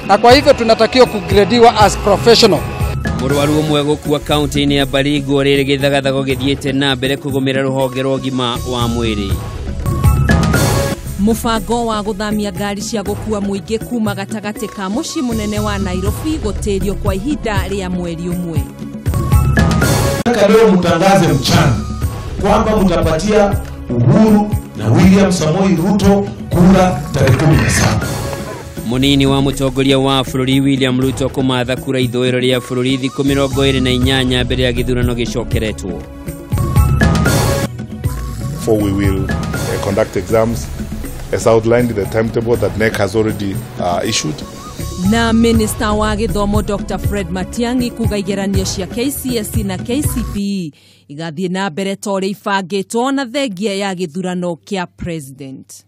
Na kwa hivyo tunatakiwa kugrediwa as professional. Mũrwaru ũmwe gũkua kaunti-inĩ ya Baringo rĩrĩ gĩthagathago gĩthiĩte na mbere kũgũmĩra rũhonge rwa ũgima wa mwĩrĩ. Mũbango wa gũthamia ngari cia gũkua mũingĩ kuma gatagatĩ ka mũciĩ mũnene wa Nairobi gũtĩrio kwa ihinda rĩa mweri ũmwe. Nataka leo mtangaze mchana kwamba mtapatia Uhuru na William Samoei Ruto kura tarehe 17. Mũnini wa mũtongoria wa bũrũri William Ruto kũmatha kura ithũĩro rĩa bũrũri thikũ 28 mbere ya gĩthurano gĩcokeretwo. For we will conduct exams as outlined in the timetable that KNEC has already issued. Na minista wa gĩthomo Dr. Fred Matiang'i kuga igeranio cia KCSE na KCPE igathiĩ na mbere ta ũrĩa ibangĩtwo na thengia ya gĩthurano kĩa president.